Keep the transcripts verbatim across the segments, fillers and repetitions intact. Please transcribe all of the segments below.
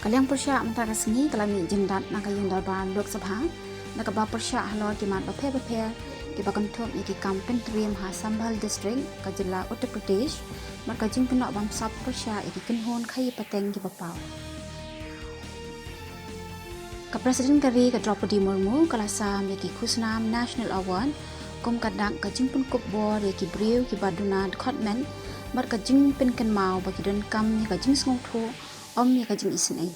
Ka liang pyrshah mynta ka sngi ka la mih jyndat na ka ïing dorbar Lok Sabha, na kaba pyrshah halor ki mat bapher bapher kiba kynthup ïa ki kam pyntriem ha Sambhal District, ka jylla Uttar Pradesh, bad ka jingkynnoh bamsap pyrshah ïa ki kynhun khaïi pateng kiba paw. Ka President ka ri ka Droupadi Murmu ka la sam ïa ki khusnam National Award kum ka dak ka jingpynkup bor ïa ki briew kiba duna dkhot met bad ka jingpynkynmaw ba ki donkam ïa ka jingsngewthuh, ym ïa ka jingisynei.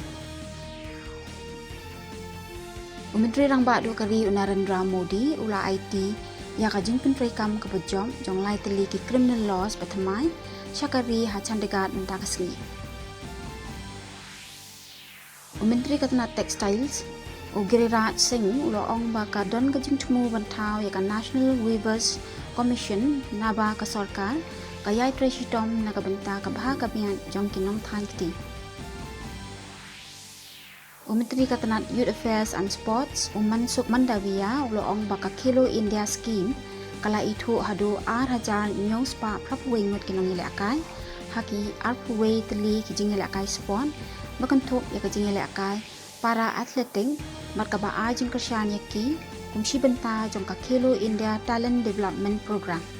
U Myntri Rangbah Duh ka ri u Narendra Modi u la aiti ïa ka jingpyntreikam kaba jop jong lai tylli ki criminal laws bathymmai sha ka ri ha Chandigarh mynta ka sngi. U Myntri ka tnat Textiles u Giriraj Singh u la ong ba ka don ka jingthmu ban thaw ïa ka National Weavers Commission naba ka sorkar ka ïai trei shitom na ka bynta ka bha ka miat jong ki nongthaw kti. U Myntri ka tnat Youth Affairs and Sports u Mansukh Mandaviya u la ong ba ka Khelo India Scheme ka la ithuh haduh ar hajar hynñiew spah phra phew wei ngut ki nongïalehkai ha ki arphew wei tylli ki jingïalehkai sport, ba kynthup ïa ka jingïalehkai para athletic bad kaba ai jingkyrshan ïa ki kum shi bynta jong ka Khelo India Talent Development Programme.